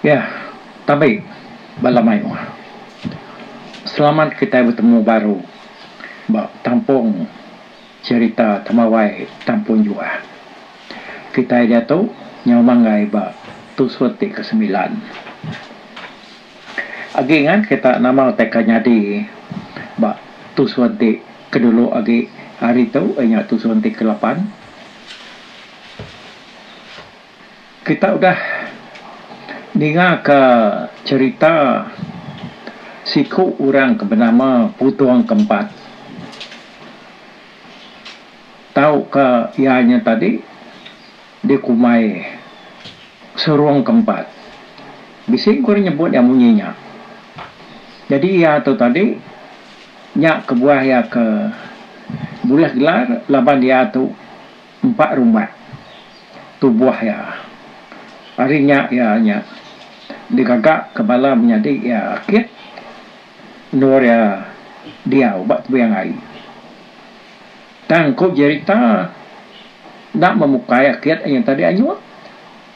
Ya, tabi bala mayuh. Selamat kitai betemu baru ba tampung cherita Temawai Tampun Juah. Kitai diatu nyau manggai ba tusut ti kesemilan. Agi ngan kita nama utai ka nyadi ba tusut ti kedulu agi hari tu iya nya tusut ti kelapan. Kita udah ningaka cherita siku orang ke benama Putong Kempat tauka iya nya tadi dikumbai Serung Kempat. Bisi ku orang nyebut iya munyi nya. Nyadi iya tu tadi nya kebuah iya ke bulih gelar laban iya tu. Empa rumah tubuh iya. Ari nya iya nya digaga ke bala menyadi iya akit endur iya diau ba tebing ai. Tang ku jerita enda memukai akit iya tadi anyut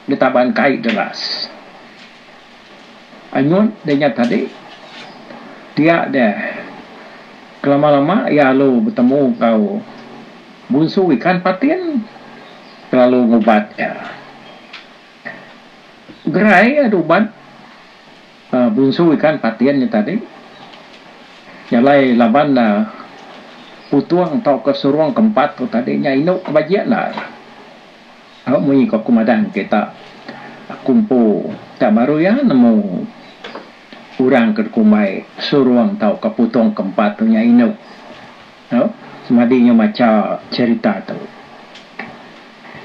ditaban kai deras. Anyut deh nya tadi dia deh kelama-lama iya lalu betemu enggau bunsu ikan patin ke lalu ngubat iya. Gerai iya diubat bunsu ikan patin nya tadi jalai laban ne putung tauka surung ke empat tu tadi nya indu ke bajik endar. Au munyi ko aku madah ngagai kita, aku empu tak baru iya nemu orang ke dikumbai Surung tauka Putong Kempat tu nya indu. Au semadi nyu macha cherita tu.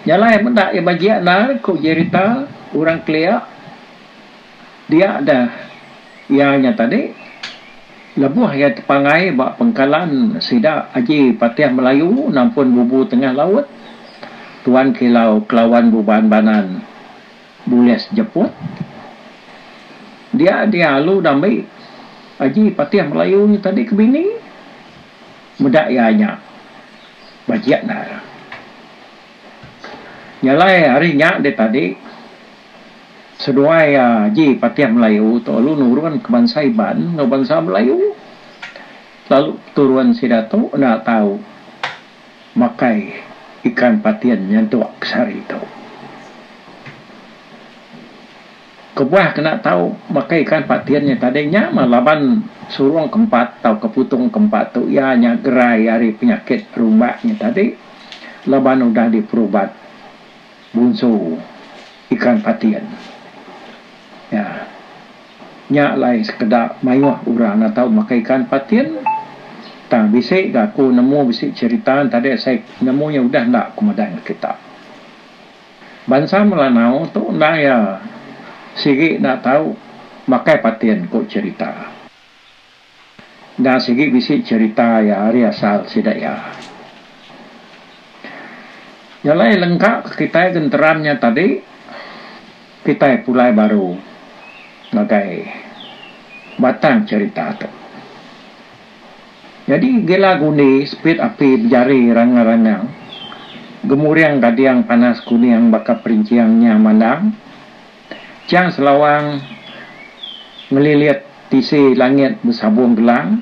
Nya alai meda iya bajik endar ku jerita orang kelia dia deh iya nya tadi lebuh iya tepangai ba pengkalan sida Aji Patih Melayu nampun bubu tengah laut Tuan Kilau Kelawan Buban Banan bulih sejeput dia dia alu dambi Aji Patih Melayu nya tadi ke bini meda iya nya bajik endar. Nya alai ari nya deh tadi. Seduai iya ji Patih Melayu tu lalu nurun ke bansa Iban enggau bansa Melayu lalu peturun sida tu enda tau makai ikan patin nyentuk ke sehari tu. Kebuah kena tau makai ikan patin nya tadi nya mah laban surung ke empat tauka putung ke empat tu iya nya gerai ari penyakit rumbak nya tadi laban udah diperubat. Bunsu ikan patin. Nya. Nya alai sekeda mayuh orang enda tau makai ikan patin. Tang bisi ga aku nemu bisi cherita enti asai nemu nya udah enda aku madah enggau kita. Bansa Melanau tu endang iya sigi enda tau makai patin ku cherita. Enda sigi bisi cherita iya ari asal sida iya. Jalai lengka ke kitai genteran nya tadi, kitai pulai baru ngagai batang cherita tu. Nyadi gila gundi sepit api bejari rangang-rangang, gemuring gading panas kuning baka perinching nya mandang, Chang Selawang ngelilit tisi langit besabung gelang,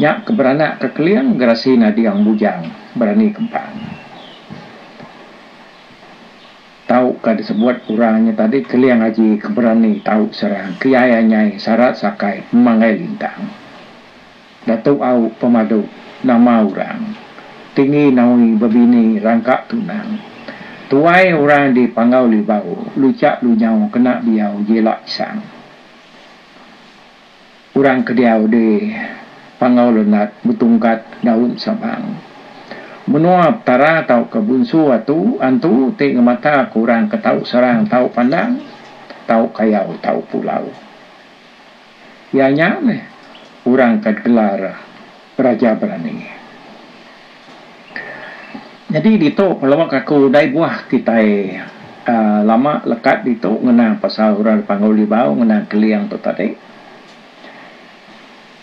nya ke beranak ke Keling Gerasi Nading Bujang Berani Kempang. Tau ka disebut orang nya tadi Keling Aji ke berani tau serang Kiai Anyai Sarat Sakai Pemanggai Lintang. Datu Au Pemadu nama orang. Tinggi Naui bebini rangka tunang. Tuai orang di Panggau Libau luchak lunyau kena biau jila isang. Orang ke diau di Panggau Lenat betungkat daun sabang. Menua Petara tauka Bunsu Atu Antu ti ngemata ke orang ke tau serang tau pandang, tau kayau tau pulau. Iya nya meh orang ke digelar Raja Berani. Nyadi ditu pelawak aku dai buah kitai uhh lama lekat ditu ngenang pasal orang di Panggau Libau ngenang Keling tu tadi.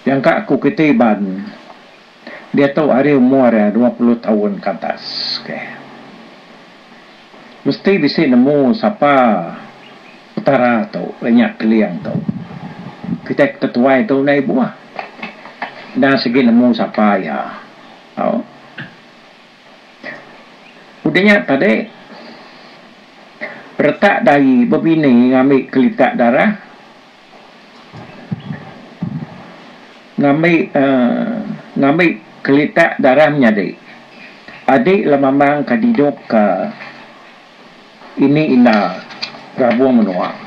Jangka aku kiti Iban diatu ari umur iya 20 taun ke atas. Okay. Mesti bisi nemu sapa. Petara tu iya nya Keling tu. Kitai ke tuai tu enda ibuh. Endang sigi nemu sapa iya. Au. Udah nya tadi retak daie bebini ngambi kelitak darah ngambi uhh ngambi kelitak darah menyadi adi lemambang ke didup ke ini ina rabung menua.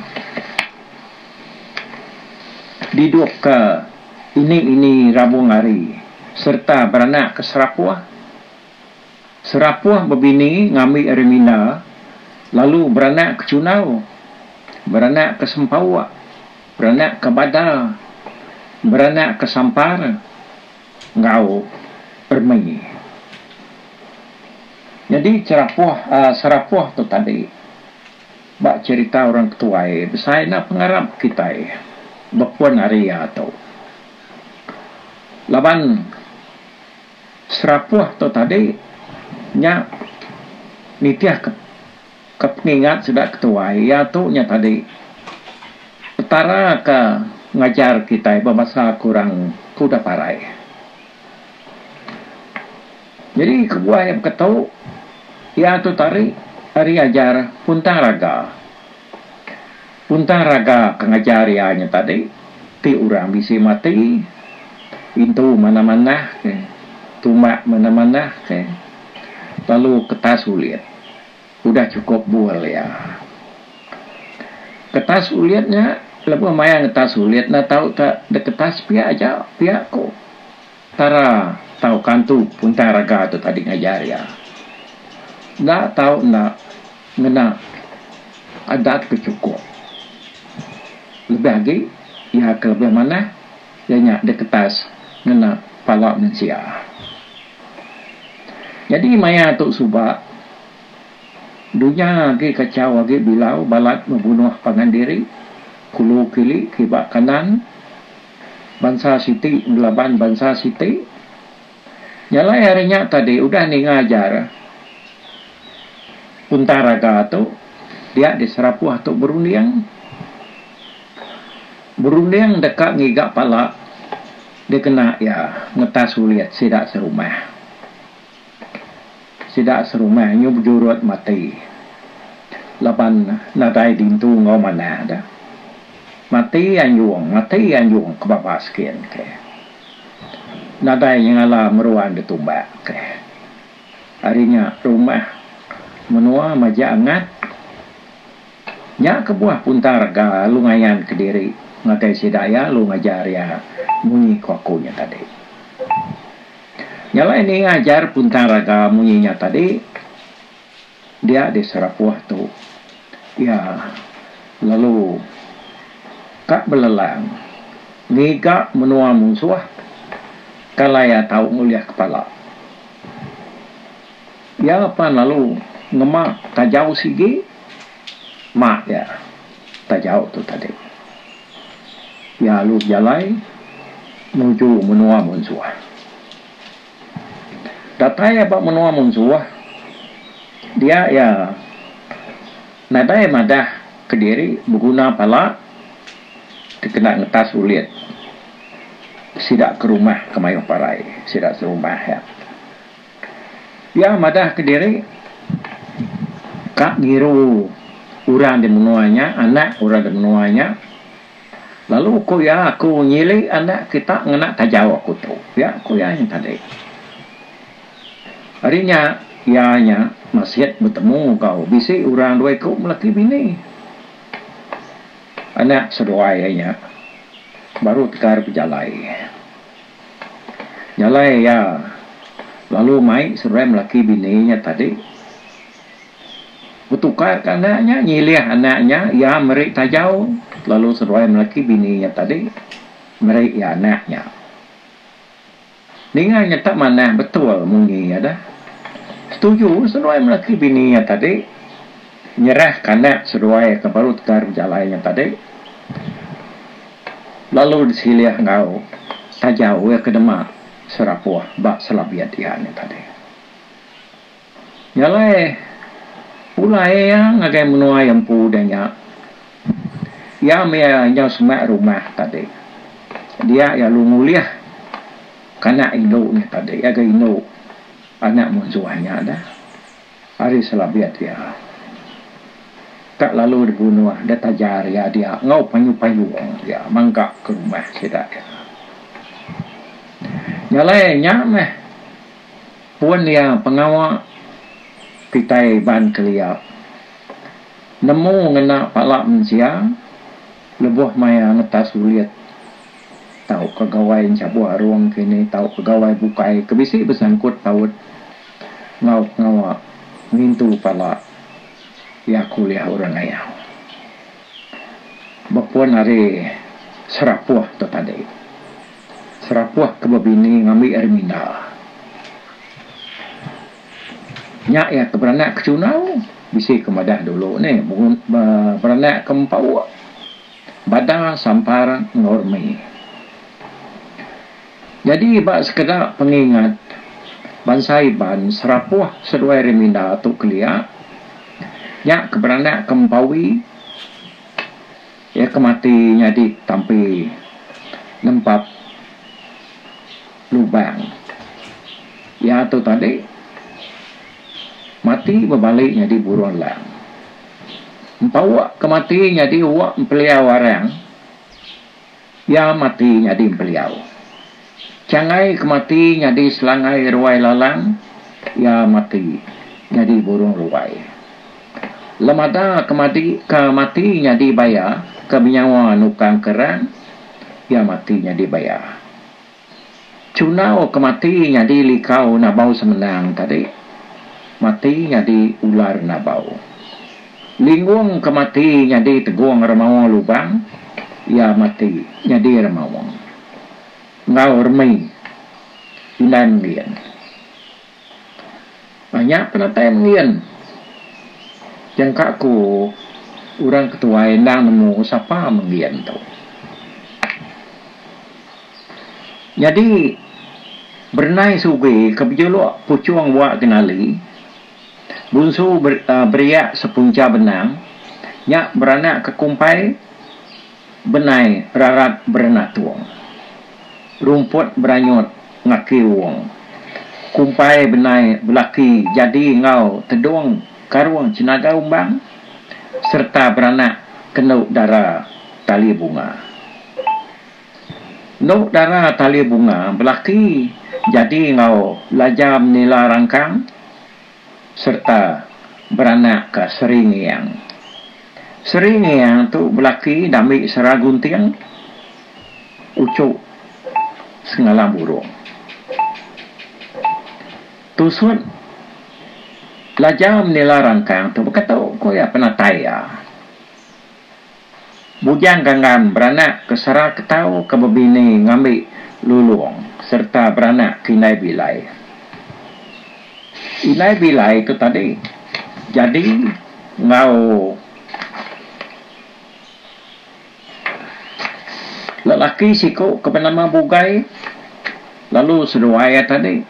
Didup ke ini ini rabung hari sereta beranak ke Serapuh. Serapuh bebini ngambi ari Minda lalu beranak ke Chundau, beranak ke Sempauk, beranak ke Bada, beranak ke Sampar enggau Ermi. Nyadi Cherapuh Serapuh tu tadi ba cherita orang ketuai besai enda pengarap kitai bepun ari iya tu. Laban Serapuh tu tadi nya nitih ke ke pengingat sida ketuai iya tu nya tadi Petara ke ngajar kitai bebasa ke orang ke udah parai. Nyadi kebuah iya beketu iya tu tadi ari ajar Puntang Raga. Puntang Raga ke ngajar iya nya tadi ti orang bisi mati intu manah-manah ke tumbak manah-manah ke lalu ketas ulit udah chukup bual iya. Ketas ulit nya lebuh maya ngetas ulit enda tau ka diketas pia aja pia ku Tara tau kantu Puntang Raga tu tadi ngajar iya. Enda tau enda ngena adat ke chukup. Lebih agi iya ke lebih manah iya nya diketas ngena pala mensia. Nyadi maya tu suba dunya agi kachau agi bilau balat bebunuh pangan diri kulu kili kiba kanan bansa siti ngelaban bansa siti. Nya alai hari nya tadi udah ninga ajar Puntang Raga tu dia di Serapuh tu berunding. Berunding deka ngiga pala dikena iya ngetas ulit sida serumah. Sida serumah nyu bejurut mati laban nadai dintu enggau manah da. Mati anjung, mati anjung ke babas kin ke. Nadai nyengala meruan ditumbak ke. Ari nya rumah menua majak angat. Nya kebuah Puntang Rega lalu ngayan kediri ngagai sida iya lalu ngajar iya munyi ku aku nya tadi. Nya alai ninga ajar Puntang Rega munyi nya tadi dia di Serapuh tu iya lalu ka belelang ngiga menua munsuh kalai iya tau ngulih kepala. Iya pan lalu ngema tajau sigi ma iya tajau tu tadi. Iya lalu bejalai nuju menua munsuh. Datai iya ba menua munsuh, dia iya nadai madah kediri beguna pala ti kena ngetas ulit sida ke rumah ke mayuh parai sida serumah iya. Iya madah kediri ka ngiru orang di menua nya, anak orang di menua nya. Lalu ku iya, Aku nyili anak kita ngena tajau aku tu. Pia ku iya nya tadi. Ari nya, iya nya masit betemu enggau bisi orang dua iku melaki bini. Anak seduai iya nya baru tegar bejalai. Nya alai iya lalu mai seduai melaki bini nya tadi. Betukar ka anak nya, nyilih anak nya, iya meri tajau lalu seduai melaki bini nya tadi meri iya anak nya. Ninga nya tak manah betul munyi iya dah. Setuju seduai melaki bini nya tadi nyerah ka anak seduai ke baru tegar bejalai nya tadi lalu disilih enggau tajau iya ke dema serapuh ba selabit iya nya tadi. Nya alai, pulai iya ngagai menua iya empu udah nya. Iya mih nyau semak rumah tadi. Dia iya lalu ngulih kanak indu nya tadi. Iya ga indu anak munsuh nya dah. Ari selabit iya. Tak lalu dibunuh ditajar iya dia enggau payung-payung iya mangka ke rumah sida iya. Nya alai nya meh pun iya pengawa kitai Iban kelia nemu ngena pala mensia lebuh maya ngetas ulit tauka gawai enchabuh arung kini tauka gawai bukai ke bisi besangkut paut enggau pengawa ngintu pala iya ke ulih orang ngayau. Bepun ari Serapuh tu tadi. Serapuh ke bebini ngambi ari Minda. Nya iya ke beranak ke Chunau bisi ke madah dulu nih beranak ke Empauk Bada Sampar enggau Remi. Nyadi ba sekeda pengingat bansa Iban Serapuh seduai Reminda tu kelia nya ke beranak ke Empawi iya ke mati nyadi tampi nempap lubang. Iya tu tadi mati bebali nyadi burung lang. Empawa ke mati nyadi wak empeliau arang. Iya mati nyadi empeliau. Changai ke mati nyadi selangai ruai lalang, iya mati nyadi burung ruai. Lemada ke madi ke mati nyadi baya ke benyawa nukang kerang, iya mati nyadi baya. Chunau ke mati nyadi likau nabau semenang tadi, mati nyadi ular nabau. Linggung ke mati nyadi tegung remaung lubang, iya mati nyadi remaung. Enggau remi indai menggin. Ba nya penatai menggin. Jangka ku orang ke tuai endang nemu sapa menggin tu. Nyadi Berenai Sugi ke bejuluk Puchung Wa Genali. Bunsu beriak sepuncha benang nya beranak ke kumpai benai rarat berenatung. Rumput beranyut ngaki wong. Kumpai benai belaki jadi enggau tedung karung chenaga umbang sereta beranak kendu dara tali bunga. Endu dara tali bunga belaki jadi enggau Laja Menila Rangkang sereta beranak ka Seri Ngiang. Seri Ngiang tu belaki dambi Sera Gunting uchu Sengalang Burung. Tusut Laja Menila Rangkang tu beketu ku iya penatai iya. Bujang Ganggam beranak ke Sera Ketau ke bebini ngambi Lulong sereta beranak ke Indai Bilai. Indai Bilai tu tadi jadi enggau lelaki siku ke benama Bugai lalu seduai iya tadi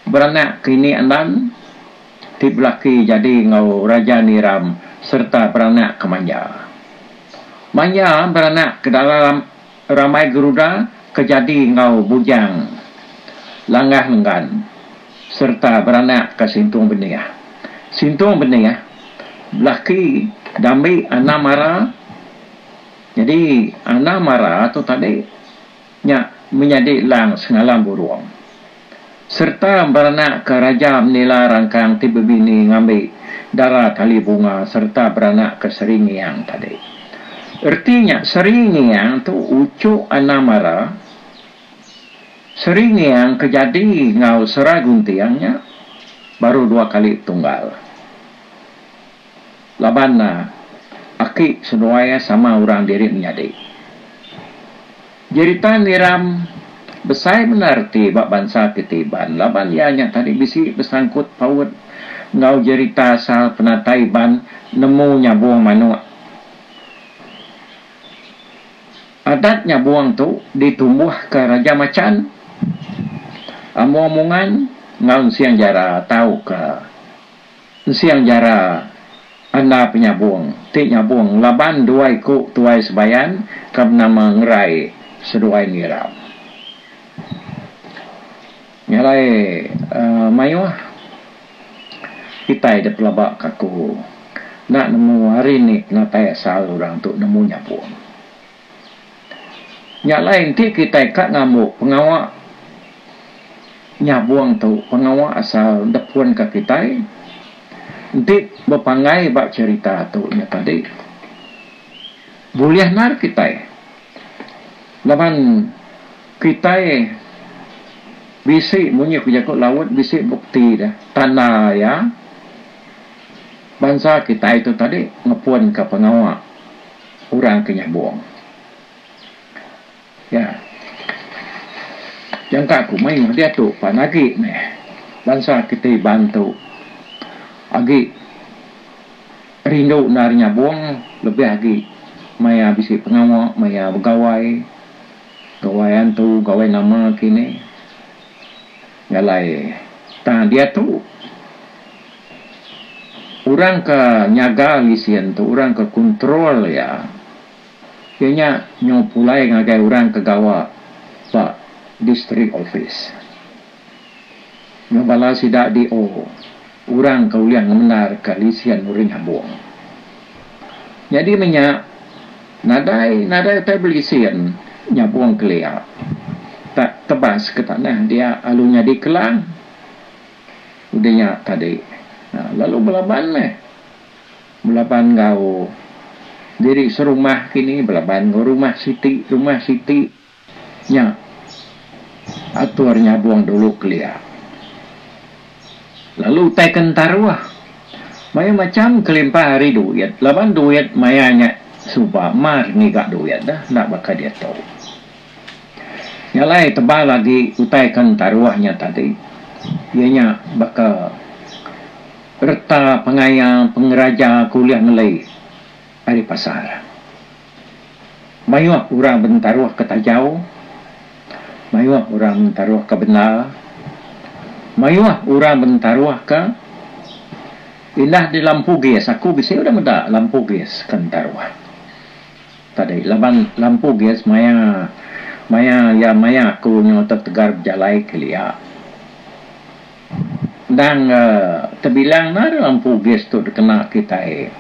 beranak ke Ini Andan. Ti belaki jadi enggau Raja Niram sereta beranak ke Manja. Manja beranak ke dalam Rambai Geruda ke jadi enggau Bujang Langgah Lenggan sereta beranak ke Sintung Benih. Sintung Benih belaki dambi Ana Mara. Nyadi Ana Mara tu tadi nya menyadi Lang Sengalang Burung. Sereta beranakka Raja Menila Rangkang ti bebini ngambi Dara Tali Bunga sereta beranakka Seri Ngiang tadi. Reti nya Seri Ngiang tu uchu Ana Mara. Seri Ngiang ke jadi enggau Sera Gunting nya baru dua kali tunggal. Laban aki seduai sama orang diri menyadi. Jerita ngiram besai bendar ti ba bansa kiti Iban laban iya nya tadi bisi besangkut paut enggau jerita asal penatai Iban nemu nyabung manuk. Adat nyabung tu ditumbuhka Raja Machan, Among Mungan enggau Ensing Jara tauka Ensing Jara. Anda penyabung ti nyabung laban dua iku tuai sebayan ke benama Ngerai seduai Ngiram. Nya alai mayuh kitai dipelaba ka aku enda nemu hari ni penatai asal orang tu nemu nyabung. Nya alai enti kitai ka ngambu pengawa nyabung tu pengawa asal depun ka kitai enti bepanggai ba cherita tu nya tadi bulih endar kitai laban kitai bisi munyi ku jaku laut bisi bukti deh tanda iya bansa kitai tu tadi ngepun ka pengawa orang ke nyabung. Ya. Jangka ku mayuh diatu pan agi meh bansa kitai Iban tu agi rindu endar nyabung lebih agi maya bisi pengawa maya begawai, gawai antu, gawai nama kini. Jalai tang diatu orang ke nyaga lisin tu orang ke kontrol iya. Iya nya nyu pulai ngagai orang ke gawa ba District Office. Nyu bala sida DO orang ke ulih ngemendarka lisin orang nyabung. Nyadi menya nadai nadai utai belisin nyabung kelia. Tak tebas ke tanah dia alu nyadi kelang. Udah nya tadi lalu belaban meh. Belaban enggau diri serumah kini, belaban enggau rumah siti, rumah siti. Nya atur nyabung dulu kelia. Lalu utai ke entaruh mayuh macham kelimpah ari duit laban duit maya nya suba mar ngiga duit dah enda baka diatu. Nya alai tebal agi utai ke entaruh nya tadi iya nya baka reta pengaya pengeraja ke ulih meli ari pasar. Mayuh orang bentaruh ke tajau, mayuh orang bentaruh ke benda, mayuh orang bentaruh ke indah di lampu gas. Aku bisi udah meda lampu gas ke entaruh tadi laban lampu gas maya maya iya maya aku nyau tegar bejalai kelia. Endang tebilang endar lampu gas tu dikena kitai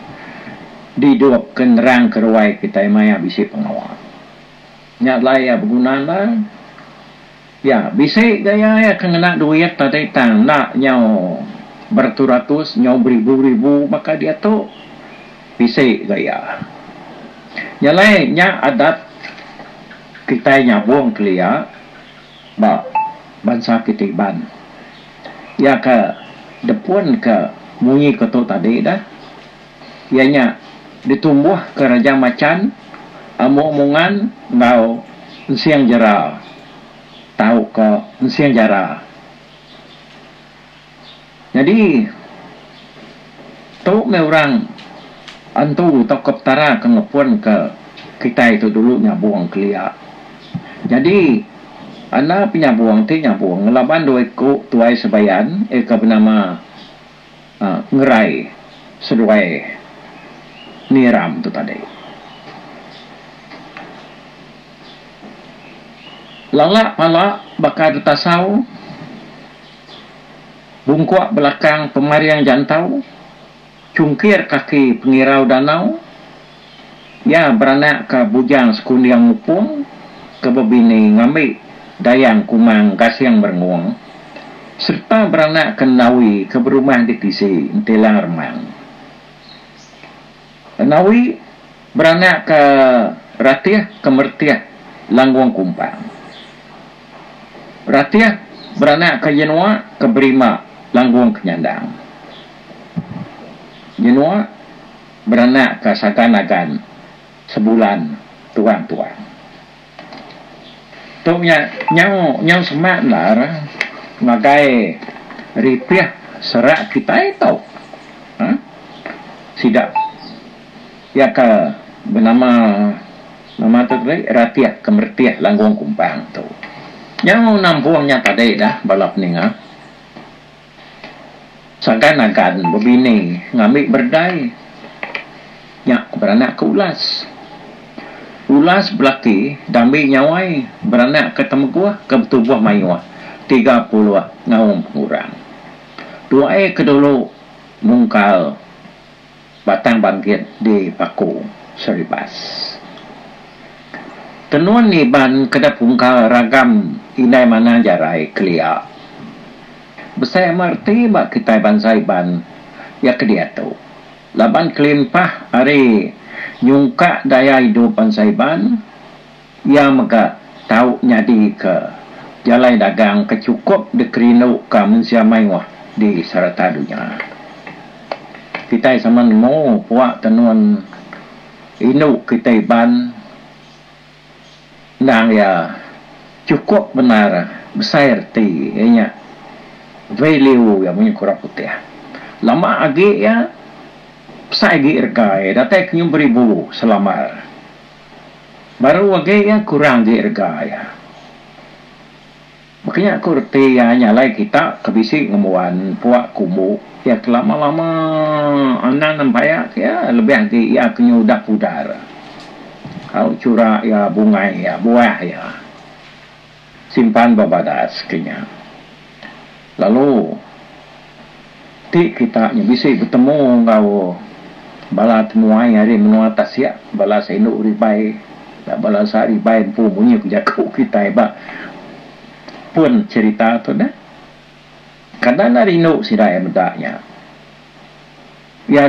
didup ke nerang ke ruai kitai maya bisi pengawa. Nya alai iya beguna endar. Ya, bisi gaya iya ke ngena duit tadi tang enda nyau beratus-ratus nyau beribu-ribu baka diatu bisi gaya. Nya alai nya adat kitai nyabung kelia. Ba bansa kitai Iban. Iya ke depun ke munyi ke tu tadi dah iya nya ditumbuh ke Raja Machan, Amuk Mungan enggau Ensing Jera tauka Ensing Jara. Nyadi tu meh orang antu tauka petara ke ngepun ke kitai tu dulu nyabung kelia. Nyadi anda penyabung ti nyabung ngelaban dua iku tuai sebayan iya ke benama Ngerai seduai Niram tu tadi. Lala pala baka detasau. Bungkuk belakang pemaring jantau, chungkir kaki pengirau danau, iya beranakka bujang sekunding ngupung ke bebini ngambi Dayang Kumang Gasing Merengung sereta beranakka Endawi ke berumah di tisi Entilang Remang. Endawi beranakka Ratih ke Meretih Langgung Kumpang. Ratih beranak ke Jenua ke berima Langgung Kenyandang. Jenua beranak ke Sagan Agan sebulan tuang-tuang. Tu nya nyau nyau semak endar ngagai ripih serak kitai tu. Uhh sida iya ke benama nama tu tadi Ratih ke Meretih Langgung Kumpang tu. Nyau nampung nya tadi dah bala peninga. Sagan agan bebini ngambi berdai. beranak ke Ulas. Ulas belaki dambi Nyawai beranak ke Temeguh ke betubuh mayuh 30 ngaum pengurang. Duai ke dulu mungkal Batang Bangkit di Paku, Seribas. Tenun Iban keda pungkal ragam indai manah jarai kelia. Besai amat reti ba kitai bansa Iban iya ke diatu. Laban kelimpah ari nyungkak daya idup bansa Iban, iya mega tau nyadika jalai dagang ke chukup dikerinduka mensia mayuh di serata dunya. Kitai sama nemu puak tenun indu kitai Iban endang iya chukup bendar besai reti iya nya value iya munyi ku orang putih. Lama agi iya besai agi rega iya datai ke nyau beribu selambar. Baru agi iya kurang agi rega iya. Baka nya ku reti iya nya alai kita ke bisi ngembuan puak kumbu iya ke lama-lama anang nempaya ke iya lebih agi iya ke nyu udah pudar. Au chura iya bungai iya buah iya simpan ba badas ke nya. Lalu ti kita nya bisi betemu enggau bala temuai ari menua tasik bala sindu ribai bala sa ribai empu munyi ku jaku kitai ba pun cherita tu deh. Kada enda rindu sida iya meda nya. Iya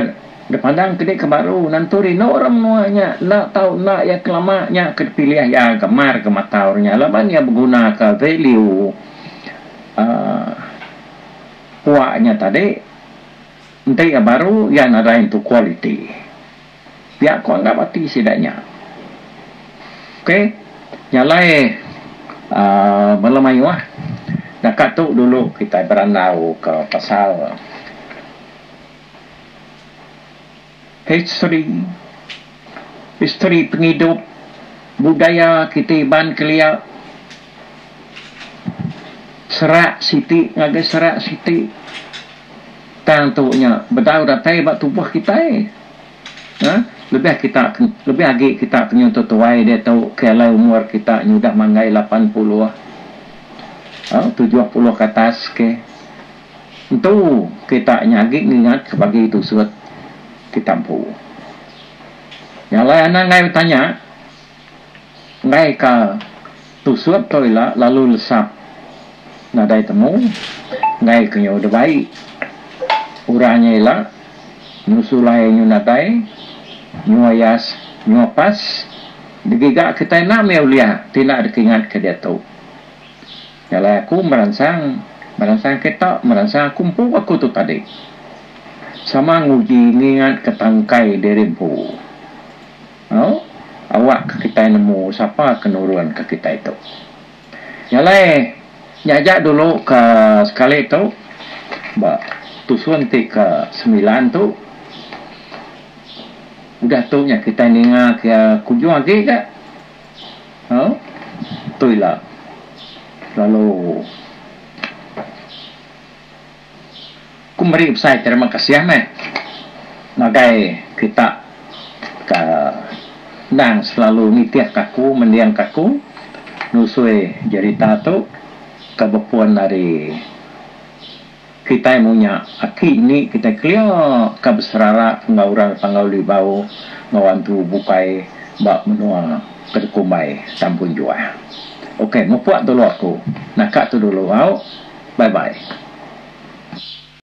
dipandang ke deka baru nentu rindu orang menua nya enda tau enda iya kelama nya ke dipilih iya gemar ke mata orang nya laban iya begunaka value uhh puak nya tadi enti iya baru iya nadai entu kualiti. Pia ku anggap ati sida nya. Ok nya alai uhh bala mayuh naka tu dulu kitai berandau ke pasal history history pengidup budaya kitai Iban kelia serak siti ngagai serak siti tang tu nya bedau datai ba tubuh kitai uhh lebih kita lebih agi kita ke nyuntuk tuai diatu ke alai umur kita nyudah manggai 80 uhh 70 ke atas ke. Entu kita nya agi ngingat ke bagi tusut kita empu. Nya alai anang enggai betanya enggai ka tusut tu ila lalu lesap nadai temu enggai ke nyau dibai orang nya ila nyu sulai nyu nadai nyu ayas nyu apas digiga kitai enda meh ulih ti enda dikingat ke diatu. Nya alai aku meransang, meransang kita, meransang aku empu aku tu tadi. Sama nguji ngingatka tangkai diri empu. Au, awakka kitai nemu sapa ke nurunka kitai tu. Nya alai nya aja dulu ke sekali tu ba tusun ti ke semilan tu. Udah tu nya kitai ninga ke kujung agi ga. Au, tu ila lalu ku meri besai terima kasih meh ngagai kita ke endang selalu nitih ka aku mending ka aku nusui jerita tu ke bepun ari Kitai munya aki ini kitai kelia ka beserara enggau orang Panggau Libau enggau antu bukai ba menua ke dikumbai Tampun Juah. Ok mupuk dulu aku naka tu dulu au. Bye bye.